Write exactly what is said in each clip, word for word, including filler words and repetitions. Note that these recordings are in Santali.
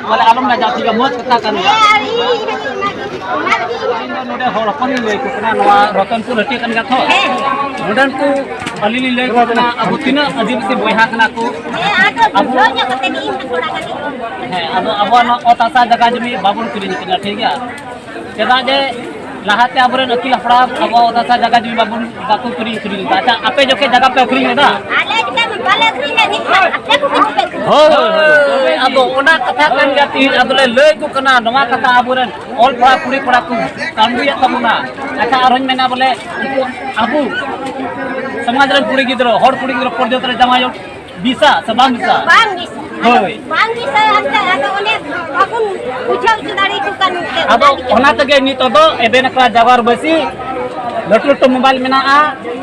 ᱵᱚᱞᱮ ᱟᱞᱚᱢ ᱞᱟᱡᱟᱜ, ᱴᱷᱤᱠ ᱜᱮᱭᱟ, ᱢᱚᱡᱽ ᱠᱟᱛᱷᱟ ᱠᱟᱱ ᱜᱮᱭᱟ᱾ ᱦᱮᱸ, ᱟᱨ ᱤᱧ ᱤᱧ ᱦᱚᱸ ᱱᱚᱰᱮ ᱦᱚᱲ ᱦᱚᱯᱚᱱ ᱤᱧ ᱞᱟᱹᱭ ᱟᱠᱚ ᱠᱟᱱᱟ, ᱱᱚᱣᱟ ᱨᱚᱛᱚᱱᱯᱩᱨ ᱦᱟᱹᱴᱤᱭᱟᱹ ᱠᱟᱱ ᱜᱮᱭᱟ ᱛᱚ᱾ ᱦᱮᱸ, ᱦᱮᱸ᱾ ᱱᱚᱰᱮᱱ ᱠᱚ ᱟᱹᱞᱤᱧ ᱞᱤᱧ ᱞᱟᱹᱭ ᱟᱠᱚ ᱠᱟᱱᱟ, ᱟᱵᱚ ᱛᱤᱱᱟᱹᱜ ᱟᱹᱫᱤᱵᱟᱹᱥᱤ ᱵᱚᱭᱦᱟ ᱠᱟᱱᱟ ᱠᱚ, ᱦᱮᱸ, ᱟᱫᱚ ᱟᱵᱚ ᱵᱩᱡᱷᱟᱹᱣ ᱧᱚᱜ ᱠᱟᱛᱮ ᱜᱮ ᱤᱧ ᱫᱚ ᱛᱷᱚᱲᱟ ᱜᱟᱱ ᱤᱧ ᱦᱮᱸ, ᱟᱫᱚ ᱟᱵᱚᱣᱟᱜ ᱱᱚᱣᱟ ᱚᱛ ᱦᱟᱥᱟ ᱡᱟᱭᱜᱟ ᱡᱚᱢᱤ ᱵᱟᱵᱚᱱ ᱠᱤᱨᱤᱧ ᱠᱟᱱᱟ, ᱴᱷᱤᱠ ᱜᱮᱭᱟ? ᱪᱮᱫᱟᱜ ᱡᱮ ᱞᱟᱦᱟᱛᱮ ᱟᱵᱚᱨᱮᱱ ᱟᱹᱜᱤᱞ ᱦᱟᱯᱲᱟᱢ ᱟᱵᱚᱣᱟᱜ ᱚᱛ ᱦᱟᱥᱟ ᱡᱟᱭᱜᱟ ᱡᱚᱢᱤ ᱵᱟᱵᱚᱱ, ᱵᱟᱠᱚ ᱠᱤᱨᱤᱧ ᱟᱹᱠᱷᱨᱤᱧ ᱞᱮᱫᱟ᱾ ᱟᱪᱪᱷᱟ, ᱟᱯᱮ ᱡᱚᱠᱷᱮᱡ ᱡᱟᱭᱜᱟ ᱯᱮ ᱟᱹᱠᱷᱨᱤᱧ ᱞᱮᱫᱟ? ᱟᱞᱮ ᱪᱮᱫᱟᱜ ᱵᱟᱞᱮ ᱟᱹᱠᱷᱨᱤᱧ ᱞᱮᱫᱟ, ᱱᱤᱛ ᱦᱚᱸ ᱟᱯᱮ ᱠᱚᱜᱮ ᱯᱮ ᱟᱹᱠᱷᱨᱤᱧ ᱦᱳᱭ, ᱞᱮᱫᱟ᱾ ᱦᱳᱭ, ᱦᱳᱭ᱾ ᱟᱫᱚ ᱚᱱᱟ ᱠᱟᱛᱷᱟ ᱠᱟᱱ ᱜᱮᱭᱟ, ᱛᱤᱦᱤᱧ ᱟᱫᱚᱞᱮ ᱞᱟᱹᱭ ᱟᱠᱚ ᱠᱟᱱᱟ, ᱱᱚᱣᱟ ᱠᱟᱛᱷᱟ ᱟᱵᱚᱨᱮᱱ ᱚᱞ ᱯᱟᱲᱦᱟᱣ ᱠᱩᱲᱤ ᱠᱚᱲᱟ ᱠᱚ ᱠᱟᱹᱢᱤᱭᱮᱫ ᱛᱟᱵᱚᱱᱟ᱾ ᱟᱪᱪᱷᱟ, ᱟᱨᱦᱚᱸᱧ ᱢᱮᱱᱟ ᱵᱚᱞᱮ, ᱩᱱᱠᱩ ᱟᱵᱚ ᱥᱚᱢᱟᱡᱽ ᱨᱮᱱ ᱠᱩᱲᱤ ᱜᱤᱫᱽᱨᱟᱹ, ᱦᱚᱲ ᱠᱩᱲᱤ ᱜᱤᱫᱽᱨᱟᱹ ᱯᱚᱨᱡᱚᱱᱛᱚ ᱨᱮ ᱡᱟᱶᱟᱭᱚᱜ ᱵᱤᱥᱟ ᱥᱮ ᱵᱟᱝ ᱵᱤᱥᱟ? ᱵᱟᱝ ᱵᱤᱥᱟ᱾ ᱦᱳᱭ᱾ ᱵᱟᱝ ᱵᱤᱥᱟ, ᱟᱫᱚ ᱚᱱᱮ ᱵᱟᱵᱚᱱ ᱵᱩᱡᱷᱟᱹᱣ ᱦᱚᱪᱚ ᱫᱟᱲᱮᱭᱟᱠᱚ ᱠᱟᱱ ᱛᱮ ᱟᱫᱚ ᱚᱱᱟ ᱜᱮ᱾ ᱚᱱᱟ ᱛᱮᱜᱮ ᱱᱤᱛᱚᱜ ᱫᱚ ᱮᱵᱮᱱ ᱟᱠᱷᱲᱟ ᱡᱟᱣᱟᱨ ᱵᱟᱹᱥᱤ ᱞᱟᱹᱴᱩ ᱞᱟᱹᱴᱩ ᱢᱳᱵᱟᱭᱤᱞ ᱢᱮᱱᱟᱜᱼᱟ᱾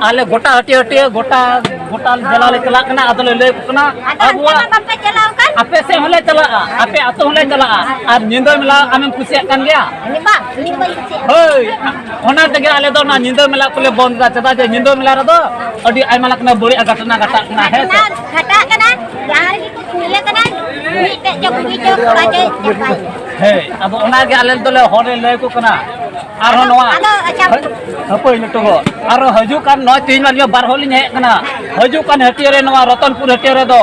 ᱟᱞᱮ ᱜᱚᱴᱟ ᱦᱟᱹᱴᱤᱭᱟᱹ ᱦᱟᱹᱴᱤᱭᱟᱹ, ᱜᱚᱴᱟ, ᱜᱚᱴᱟ ᱡᱮᱞᱟ ᱞᱮ ᱪᱟᱞᱟᱜ ᱠᱟᱱᱟ᱾ ᱟᱫᱚ ᱞᱮ ᱞᱟᱹᱭ ᱟᱠᱚ ᱠᱟᱱᱟ, ᱟᱫᱚ ᱚᱱᱛᱮ ᱟᱵᱚᱣᱟᱜ ᱢᱟ ᱵᱟᱯᱮ ᱪᱟᱞᱟᱣ ᱟᱠᱟᱱ᱾ ᱟᱯᱮ ᱥᱮᱫ ᱦᱚᱸᱞᱮ ᱪᱟᱞᱟᱜᱼᱟ, ᱟᱯᱮ ᱟᱹᱛᱩ ᱦᱚᱸᱞᱮ ᱪᱟᱞᱟᱜᱼᱟ᱾ ᱟᱨ ᱧᱤᱫᱟᱹ ᱢᱮᱞᱟ ᱟᱢᱮᱢ ᱠᱩᱥᱤᱭᱟᱜ ᱠᱟᱱ ᱜᱮᱭᱟ? ᱩᱱᱤ ᱵᱟᱝ, ᱩᱱᱤ ᱵᱟᱹᱧ ᱠᱩᱥᱤᱭᱟᱜᱼᱟ᱾ ᱦᱳᱭ, ᱚᱱᱟ ᱛᱮᱜᱮ ᱟᱞᱮ ᱫᱚ ᱚᱱᱟ ᱧᱤᱫᱟᱹ ᱢᱮᱞᱟ ᱠᱚᱞᱮ ᱵᱚᱱᱫ ᱮᱫᱟ᱾ ᱪᱮᱫᱟᱜ ᱡᱮ ᱧᱤᱫᱟᱹ ᱢᱮᱞᱟ ᱨᱮᱫᱚ ᱟᱹᱰᱤ ᱟᱭᱢᱟ ᱞᱮᱠᱟᱱᱟᱜ ᱵᱟᱹᱲᱤᱡ ᱜᱷᱚᱴᱚᱱᱟ ᱜᱷᱟᱴᱟᱜ ᱠᱟᱱᱟ, ᱦᱮᱸ ᱥᱮ? ᱜᱷᱟᱴᱟᱜ ᱠᱟᱱᱟ, ᱡᱟᱦᱟᱸ ᱨᱮᱜᱮ ᱠᱚ ᱤᱭᱟᱹ ᱠᱟᱱᱟ, ᱢᱤᱫᱴᱮᱡ ᱪᱚ ᱠᱩᱲᱤ ᱪᱚ ᱠᱚᱲᱟ ᱪᱚ ᱪᱟᱯᱟᱭ᱾ ᱦᱮᱸ, ᱟᱫᱚ ᱚᱱᱟᱜᱮ ᱟᱞᱮ ᱫᱚᱞᱮ ᱦᱚᱲ ᱞᱮ ᱞᱟᱹᱭ ᱟᱠᱚ ᱠᱟᱱᱟ᱾ ᱟᱨᱦᱚᱸ ᱟᱫᱚ, ᱱᱚᱣᱟ ᱟᱫᱚ, ᱟᱪᱪᱷᱟ᱾ ᱦᱟᱹᱯᱟᱹᱭ ᱱᱤᱛᱚᱜ ᱦᱚᱸ᱾ ᱟᱨᱦᱚᱸ ᱦᱤᱡᱩᱜ ᱠᱟᱱ ᱱᱚᱜᱼᱚᱭ ᱛᱮᱦᱮᱧ ᱢᱟ ᱱᱤᱭᱟᱹ ᱵᱟᱨ ᱦᱚᱲ ᱞᱤᱧ ᱦᱮᱡ ᱟᱠᱟᱱᱟ᱾ ᱦᱤᱡᱩᱜ ᱠᱟᱱ ᱦᱟᱹᱴᱤᱭᱟᱹ ᱨᱮ, ᱱᱚᱣᱟ ᱨᱚᱛᱚᱱᱯᱩᱨ ᱦᱟᱹᱴᱤᱭᱟᱹ ᱨᱮᱫᱚ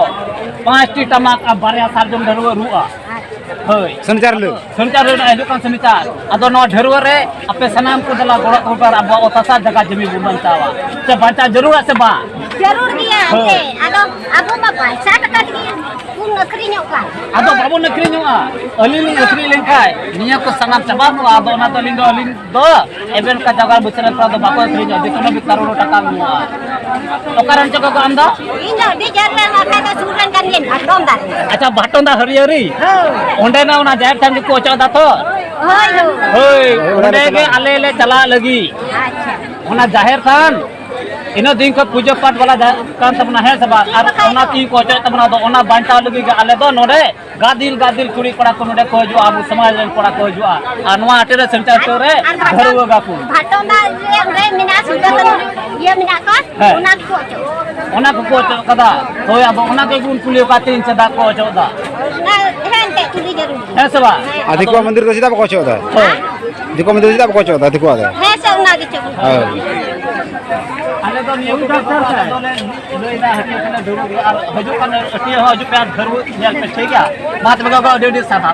ᱯᱟᱸᱪᱴᱤ ᱴᱟᱢᱟᱠ ᱟᱨ ᱵᱟᱨᱭᱟ ᱥᱟᱨᱡᱚᱢ ᱰᱷᱟᱹᱨᱣᱟᱹᱜ ᱨᱩᱜᱼᱟ᱾ ᱦᱳᱭ᱾ ᱥᱚᱱᱤᱪᱟᱨ ᱦᱤᱞᱳᱜ᱾ ᱥᱚᱱᱤᱪᱟᱨ ᱦᱤᱞᱳᱜ ᱦᱤᱡᱩᱜ ᱠᱟᱱ ᱥᱚᱱᱤᱪᱟᱨ᱾ ᱟᱫᱚ ᱱᱚᱣᱟ ᱰᱷᱟᱹᱨᱣᱟᱹ ᱨᱮ ᱟᱯᱮ ᱥᱟᱱᱟᱢ ᱠᱚ ᱫᱮᱞᱟ ᱜᱚᱲᱚ ᱛᱟᱵᱚᱱ ᱯᱮ ᱟᱨ ᱟᱵᱚᱣᱟᱜ ᱚᱛ ᱦᱟᱥᱟ ᱡᱟᱭᱜᱟ ᱡᱚᱢᱤ ᱵᱚᱱ ᱵᱟᱧᱪᱟᱣᱟ᱾ ᱥᱮ ᱵᱟᱧᱪᱟᱣ ᱡᱟᱹᱨᱩᱲᱟ ᱥᱮ ᱵᱟᱝ? ᱡᱟᱹᱨᱩᱲ ᱜᱮᱭᱟ ᱦᱳᱭ᱾ ᱮᱱᱛᱮ᱾ ᱟᱫᱚ ᱟᱵᱚ ᱢᱟ ᱯᱟᱭᱥᱟ ᱴᱟᱠᱟ ᱛᱮᱜᱮ ᱵᱚᱱ ᱟᱹᱠᱷᱨᱤᱧᱚᱜ ᱠᱟᱱ᱾ ᱟᱫᱚ ᱵᱟᱵᱚᱱ ᱟᱹᱠᱷᱨᱤᱧᱚᱜᱼᱟ᱾ ᱟᱹᱞᱤᱧ ᱞᱤᱧ ᱟᱹᱠᱷᱨᱤᱧ ᱞᱮᱱᱠᱷᱟᱡ ᱱᱤᱭᱟᱹ ᱠᱚ ᱥᱟᱱᱟᱢ ᱪᱟᱵᱟ ᱠᱚᱜᱼᱟ᱾ ᱟᱫᱚ ᱚᱱᱟᱛᱮ ᱟᱹᱞᱤᱧ ᱫᱚ, ᱟᱹᱞᱤᱧ ᱫᱚ ᱮᱵᱮᱱ ᱠᱟ ᱡᱟᱭᱜᱟ ᱵᱟᱹᱪᱷᱟᱹᱣ ᱠᱚᱲᱟ ᱫᱚ ᱵᱟᱠᱚ ᱟᱹᱠᱷᱨᱤᱧᱚᱜᱼᱟ, ᱡᱮ ᱠᱳᱱᱳ ᱵᱤᱠᱟᱨ ᱦᱚᱲ ᱴᱟᱠᱟ ᱵᱟᱹᱱᱩᱜᱼᱟ᱾ ᱚᱠᱟ ᱨᱮᱱ ᱪᱚ ᱜᱚᱜᱚ ᱟᱢ ᱫᱚ? ᱤᱧ ᱫᱚ ᱟᱹᱰᱤ ᱡᱷᱟᱹᱞ ᱨᱮᱱ, ᱟᱯᱮ ᱫᱚ ᱥᱩᱨ ᱨᱮᱱ ᱠᱟᱱ ᱜᱤᱭᱟᱹᱧ, ᱵᱷᱟᱴᱚᱱᱫᱟ ᱨᱮᱱ᱾ ᱟᱪᱪᱷᱟ, ᱵᱷᱟᱴᱚᱱᱫᱟ ᱦᱟᱹᱨᱭᱟᱹᱨᱤ? ᱦᱳᱭ᱾ ᱚᱸᱰᱮ ᱱᱟ ᱚᱱᱟ ᱡᱟᱦᱮᱨ ᱛᱷᱟᱱ ᱜᱮᱠᱚ ᱚᱪᱚᱜ ᱮᱫᱟ ᱛᱚ? ᱦᱳᱭ, ᱦᱳᱭ᱾ ᱦᱳᱭ, ᱚᱸᱰᱮ ᱜᱮ ᱟᱞᱮ ᱞᱮ ᱪᱟᱞᱟᱜ ᱞᱟᱹᱜᱤᱫ᱾ ᱟᱪᱪᱷᱟ᱾ ᱚᱱᱟ ᱡᱟᱦᱮᱨ ᱛᱷᱟᱱ, ᱤᱱᱟᱹᱜ ᱫᱤᱱ ᱠᱷᱚᱱ ᱯᱩᱡᱟᱹ ᱯᱟᱴ ᱵᱟᱞᱟ ᱡᱟᱦᱮᱨ ᱠᱟᱱ ᱛᱟᱵᱚᱱᱟ, ᱦᱮᱸ ᱥᱮ ᱵᱟᱝ? ᱟᱨ ᱪᱮᱫ ᱞᱮᱠᱟ ᱚᱱᱟ ᱫᱚ? ᱛᱤᱱ ᱠᱚ ᱚᱪᱚᱜ ᱛᱟᱵᱚᱱᱟ, ᱟᱫᱚ ᱚᱱᱟ ᱵᱟᱧᱪᱟᱣ ᱞᱟᱹᱜᱤᱫ ᱜᱮ ᱟᱞᱮ ᱫᱚ ᱱᱚᱰᱮ ᱜᱟᱫᱤᱞ ᱜᱟᱫᱤᱞ ᱠᱩᱲᱤ ᱠᱚᱲᱟ ᱠᱚ ᱱᱚᱰᱮ ᱠᱚ ᱦᱤᱡᱩᱜᱼᱟ, ᱟᱵᱚ ᱥᱚᱢᱟᱡᱽ ᱨᱮᱱ ᱠᱚᱲᱟ ᱠᱚ ᱦᱤᱡᱩᱜᱼᱟ᱾ ᱟᱨ ᱱᱚᱣᱟ ᱦᱟᱹᱴᱤᱭᱟᱹ ᱨᱮ ᱥᱮᱱᱴᱟᱨ ᱥᱴᱳᱨ ᱨᱮ ᱟᱨ ᱵᱷᱟᱴᱚᱱ-, ᱰᱷᱟᱹᱨᱣᱟᱹ ᱜᱟᱠᱚ᱾ ᱵᱷᱟᱴᱚᱱ ᱫᱟᱜ ᱨᱮ ᱚᱸᱰᱮ ᱢᱮᱱᱟᱜᱼᱟ, ᱥᱤᱫᱩ ᱠᱟᱹᱱᱦᱩ ᱤᱭᱟᱹ ᱢᱮᱱᱟᱜ ᱠᱚᱣᱟ, ᱦᱮᱸ᱾ ᱚᱱᱟ ᱜᱮᱠᱚ ᱚᱪᱚᱜ᱾ ᱚᱱᱟ ᱠᱚᱠᱚ ᱚᱪᱚᱜ ᱠᱟᱫᱟ᱾ ᱦᱳᱭ, ᱟᱫᱚ ᱚᱱᱟ ᱜᱮᱵᱚᱱ ᱠᱩᱞᱤ ᱚᱠᱟ ᱛᱤᱱ ᱪᱮᱫᱟᱜ ᱠᱚ ᱚᱪᱚᱜ ᱫᱟ? ᱚᱱᱟ ᱦᱮᱸ, ᱮᱱᱛᱮᱫ ᱠᱩᱞᱤ ᱦᱮᱸ ᱥᱮ ᱵᱟᱝ? ᱟᱨ ᱫᱤᱠᱩᱣᱟᱜ ᱢᱚᱱᱫᱤᱨ ᱫᱚ ᱪᱮᱫᱟᱜ ᱵᱟᱠᱚ ᱚᱪᱚᱜ ᱮᱫᱟ? ᱦᱳᱭ᱾ ᱫᱤᱠᱩᱣᱟᱜ ᱢᱚᱱᱫᱤᱨ ᱫᱚ ᱪᱮᱫᱟᱜ ᱵᱟᱠᱚ ᱚᱪᱚᱜ ᱮᱫᱟ ᱫᱤᱠᱩᱣᱟᱜ ᱫᱚ? ᱦᱮᱸ ᱥᱮ, ᱚᱱᱟ ᱜᱮᱪᱚ᱾ ᱦᱳᱭ᱾ ᱟᱞᱮ ᱫᱚ ᱱᱤᱭᱟᱹ ᱠᱚ ᱰᱟᱠᱛᱟᱨ ᱥᱟᱦᱮᱵᱽ ᱫᱚᱞᱮ ᱞᱟᱹᱭᱫᱟ, ᱦᱟᱹᱴᱭᱟᱹ ᱠᱷᱚᱱᱞᱮ ᱫᱩᱲᱩᱵ ᱜᱮᱭᱟ ᱟᱨ ᱦᱤᱡᱩᱜ ᱠᱟᱱ ᱦᱟᱹᱴᱭᱟᱹ ᱦᱚᱸ ᱦᱤᱡᱩᱜ ᱯᱮ ᱟᱨ ᱫᱷᱟᱹᱨᱣᱟᱹ ᱧᱮᱞ ᱯᱮ, ᱴᱷᱤᱠ ᱜᱮᱭᱟ? ᱢᱟ ᱛᱚᱵᱮ ᱜᱚᱜᱚ, ᱟᱹᱰᱤ ᱟᱹᱰᱤ ᱥᱟᱨᱦᱟᱣ᱾